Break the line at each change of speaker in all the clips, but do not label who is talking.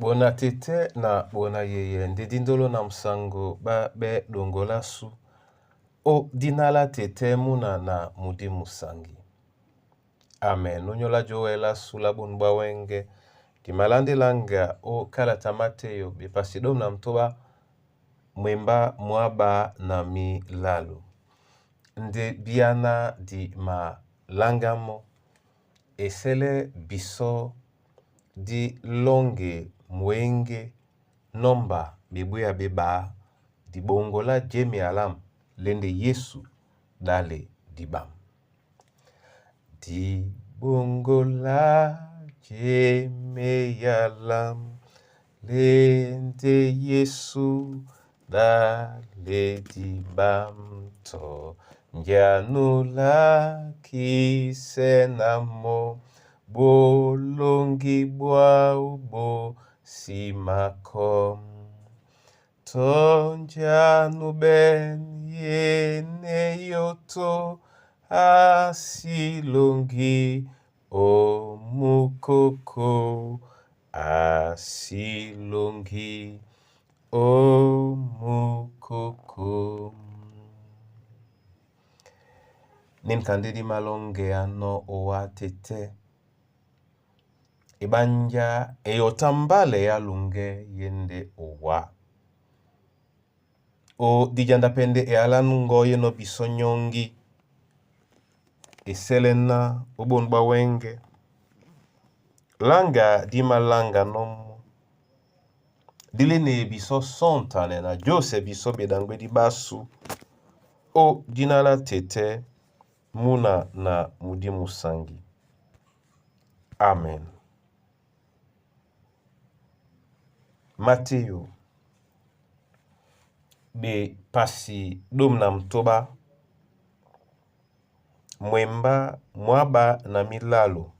Bona tɛ́tɛ́ na bona yeye nde díndolo na musango ɓá ɓɛ́ ɗoŋgo lásu ó dína lá tɛ́tɛ́ múna na mudi musangi. Amen. Nonyola jowe lasu la bunu bwa wenge dimalandilanga o kalata Mateyo bepasi domu na mtoba mwemba mwaba na milalu. Nde biana di malangamo esele biso di longe mwenge nomba bebweya bebaa dibongola jeme ya lamu lende Yesu dale dibam. Dibongola jeme ya lamu lende Yesu dale dibam to njanula kisenamo bolongi bwau bo simako tonjanu ben yene yoto asilongi omukoko asilongi omukoko. Ninkande di malonge ano owa tete ebanja eyotambale ya lunge yende owa. O dijanda pende eyalanu ngoye no biso nyongi eselena obonu bwa wenge langa di malanga nomo dileneye biso sontane na jose biso bedangwedi basu o dina la tete muna na mudi musangi. Amen. Mateyo bepasi domu na mtoba mwemba mwaba na milalu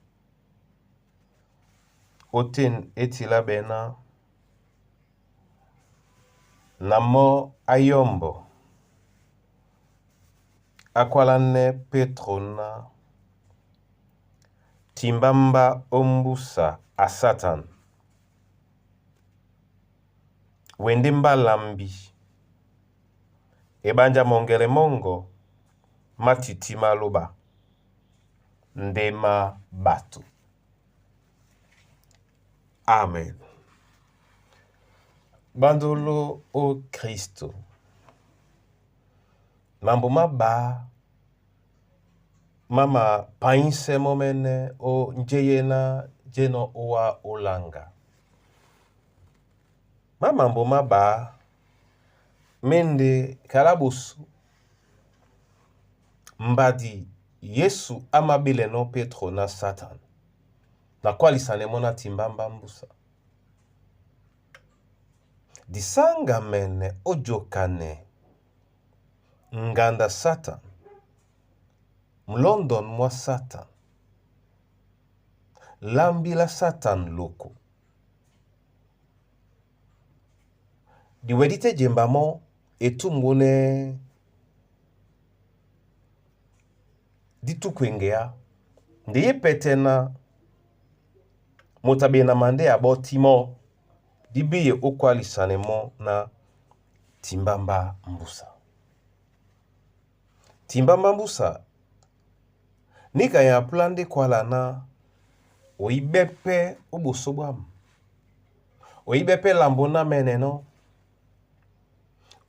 oten e tila ɓɛ́ ná na mɔ́ á yɔ́mbɔ, á kwálánɛ́ Pétro ná, Timbámbá ó mbúsa a Sátán! We ndé mbá lambi, eɓánjá mɔŋgɛlɛ mɔ́ŋgɔ má tití málóɓa, ndé má ɓato. Amen. Ɓándoló ó Kristo, mambo má ɓá má mapanyísɛ mɔ́mɛ́nɛ́ ó njéyéná jénɔ̄ ówá ó laŋga. Má mambo má ɓá mé ndé kalá ɓosó, mbadi Yesu á máɓílɛnɔ́ Pétro ná Sátán na kwálisanɛ mɔ́ ná timbámbá mbúsa. Disáŋgamɛnɛ ó jokanɛ ŋganda Sátán, mulɔ́ndɔn mwá Sátán, lambi lá Sátán loko. Diwɛdí tɛ́ jemba mɔ́ e túmbúnɛ́ dí túkwɛŋgɛá nde é pɛtɛ na moto a ɓeyɛ na mandɛ́ a ɓɔ́tí mɔ́, dí bíye ó kwálisanɛ mɔ́ ná timbámbá mbúsa. Timbámbá mbúsa níka e aplá ndé kwála ná oíɓɛ́ pɛ́ ó ɓosó ɓwǎm, oíɓɛ́ pɛ́ lambo ná mɛ́nɛnɔ́,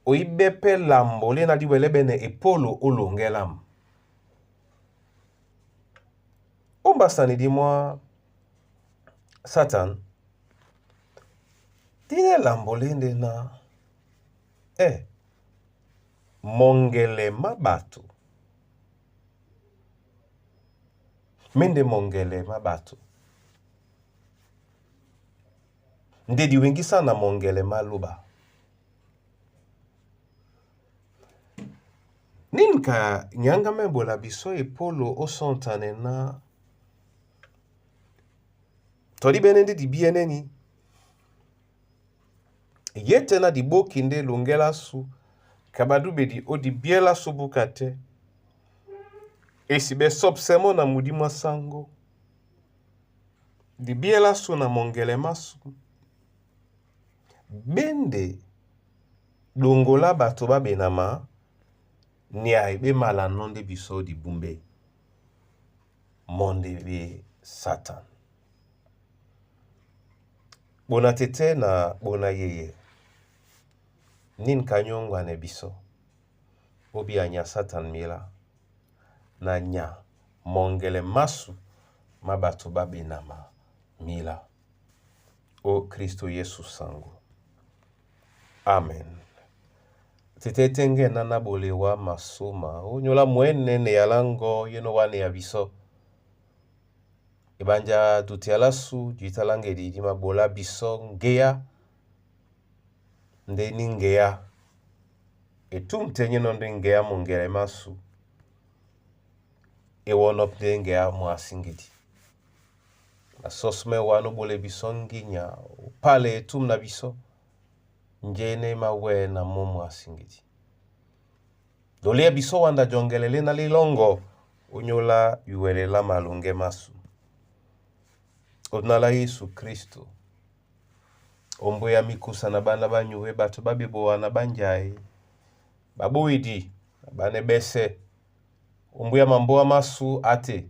oíɓɛ́ pɛ́ lambo léna díwɛlɛ́ ɓɛ́nɛ epólo ó loŋgɛ́ lâm. Ó mbásani dí mwá Sátán, dínɛ́ lambo lé ndé ná ɛ mɔŋgɛlɛ má ɓato mé ndé mɔŋgɛlɛ má ɓato nde diweŋgísá na mɔŋgɛlɛ má lóɓa. Nínika nyǎŋgá mɛ́ ɓola bisɔ́ epólo ó sɔ́ntánɛ ná tɔ díɓɛ́nɛ́ ndé dibíɛnɛ́ ní. Yé tɛ́ ná dibóki ndé loŋgɛ́ lásu ka ɓadúɓedi ó dibíɛ́ lásū búka tɛ́, e si ɓɛ́ sɔ́psɛ́ mɔ́ na mudí mwá sáŋgó, dibíɛ́ lásū na mɔŋgɛlɛ másū. Ɓé ndé ɗoŋgo lá ɓato ɓá ɓenama nyay ɓé malanɔ́ ndé bisɔ́ ó dibúmbé mɔ́ ndé ɓé Satan. Ɓona tetɛ́ na ɓona yeyɛ nín ka nyóŋgwanɛ bisɔ́ ó bí anya Satan milá na nya mɔŋgɛlɛ másu má ɓato ɓá ɓenama milá. Ó Kristo Yesu saŋgó. Amen. Tetɛ́ tɛ́ŋgɛ́ ná ɓolewá masóma ó nyóla mwɛ̌nɛ́ ne yala ŋgɔ́ yé nówánea bisɔ́. Eɓanja duteya lásu jǐta lá ŋgedi dí maɓolá bisɔ́ ŋgeá ndé ní ŋgeá. Etûm tɛ́ nyénɔ̄ ndé ŋgeá mɔŋgɛlɛ másu é wɔ́nɔ́pɛ́ ndé ŋgeá mwǎsíŋgedi. Masɔ́súmɛ́ wǎ nú ɓolɛ bisɔ́ ŋgínya, ó pálɛ etûm na bisɔ́, njé na e mawɛ́ na mɔ́ mwǎsíŋgedi. Loléa bisɔ́ wanda jɔŋgɛlɛ léná lílɔ́ŋgɔ ó nyóla iwɛlɛ lá maloŋgɛ́ másu. Ódina lá Yésu Kristo, ómbwéa míkúsa na ɓána ɓá nyuwɛ́ ɓato ɓá ɓeboa na ɓá njai, ɓaɓówedi na ɓánɛ́ ɓɛ́sɛ̄, ómbwéa mambóa másu átê,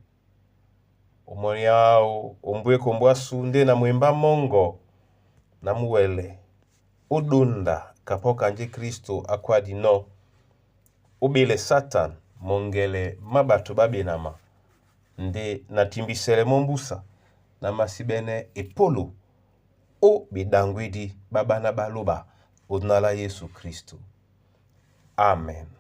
omɔni áō ombwé kombó ásu ndé na mwembá mɔ́ŋgɔ na múwɛlɛ ó ɗónda kapɔ́ kanjé Kristo á kwádinɔ́, ó ɓélɛ Satan mɔŋgɛlɛ má ɓato ɓá ɓenama ndé na timbisɛlɛ mɔ́ mbúsa na masíɓɛ́nɛ́ epólo ó ɓeɗaŋgwédí ɓá ɓána ɓá lóɓa ó dina lá Yésu Kristo. Amen.